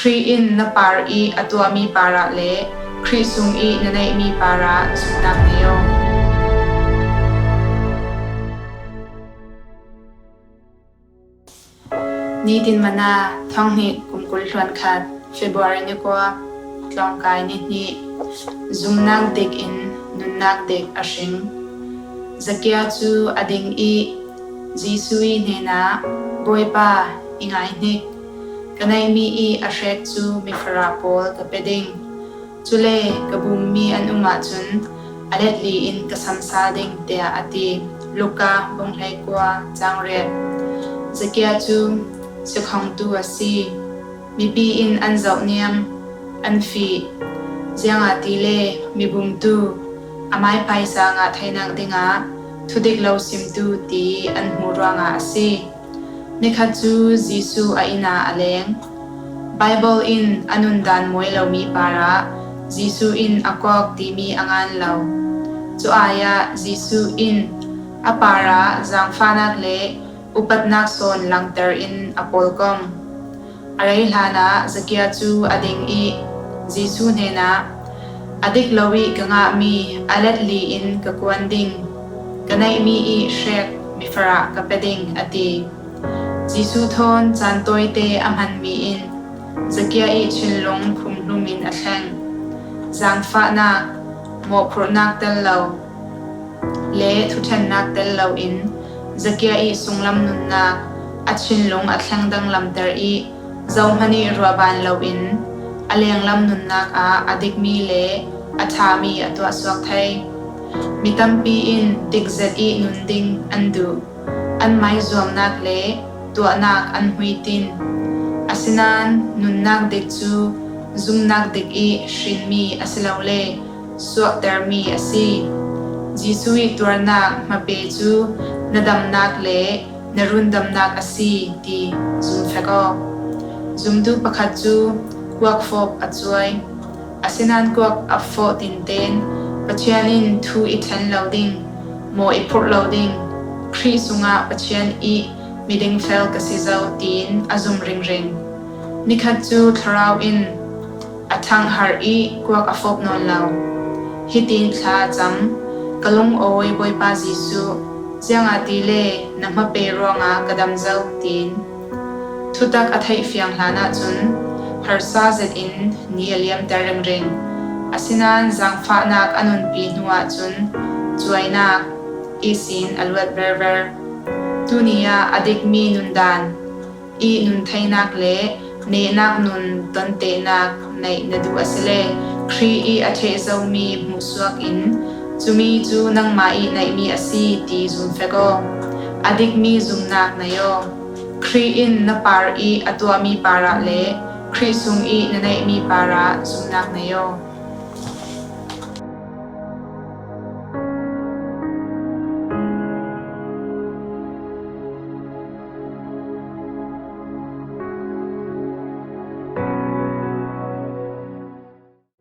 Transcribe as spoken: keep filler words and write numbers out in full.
Khrih in na par ih a tuahmi parah le Khrih sung ih na neihmi parah zumnak nei aw. Nitin Manna, thonghnih kum kul hluan khat, February ni kua, tlawngkai ni hnih. Zumnak dik in nunnak dik a hring. Zakia cu a ding ih Jesuh ih hnenah, "Bawipa, i ngaihnik, ka neihmi ih a hrek cu mifarah pawl ka pe ding. Cule ka bummi an um ahcun a letli in ka samsa ding," tiah a ti. Luka bung hleikua, cang riat. Zakia cu sikhongtu a si. Mipi in an zohniam, an fih, ziangahtile mibumtu, a maiphaisa ngah theinak dingah thudik lo simtu ti an hmu ruangah a si. Nikhat cu Jesuh a inn ah a leng. Baibal in a nundan mawi lomi parah Jesuh in a kawk timi a ngan lo. Cu ai ah Jesuh in a parah zaangfahnak le upatnak sawn langter in a pawlkom. A rei hlanah Zakia cu a ding ih Jesuh hnenah, "A dik lo ih ka ngahmi a letli in ka kuan ding, ka neihmi ih hrek mifarah ka pe ding," a ti. Jesuh thawn caan tawite a hmanmi in Zakia ih thinlung phumhlum in a thleng. Zaangfahnak, mawhphurhnak tel lo le thuṭhennak tel loin Zakia ih sunglam nunnak a thinlung a thleng danglamter ih zohman ih ruahban loin a lenglam nunnak ah a dikmi le a ṭhami a tuahsuak thei. Mi tampi in dik zet ih nun ding an duh. An maizuamnak le tuahnak an hmuitin. Asinain nunnak dik cu zumnak dik ih hrinmi asilole suahtermi a si. Jesuh ih tuarnak hmape cu na damnak le na rundamnak a si ti zum fek aw. Zumtu pakhat cu kuak fawp a cuai. Asinain kuak a fawh tinten Pathian in thu i ṭhen lo ding, maw i phurh lo ding, Khrih sungah Pathian ih miding fel ka si zo, tiin a zum ringring. Nikhat cu thlarau in a ṭhangh har ih kuak a fawp nawn lo. Hitin thla a cam, "Ka lungawi Bawipa Jesuh, ziangahtile na hmape ruangah ka dam zo," tiin. Thutak a theih fiang hlan ahcun harsa zetin ni a liamter ringring. Asinain zaangfahnak a nunpi hnu ahcun cuainak ihsin a luat verver. Tuni ah a dikmi nundan ih nun theinak le nehnak nun tontehnak neih na duh asile Khrih ih a ṭheh zomi hmuhsuak in cumi cu nangmah ih neihmi a si ti zum fek aw. A dikmi zumnak nei aw. Khrih in na par ih a tuahmi parah le Khrih sung ih na neihmi parah zumnak nei aw.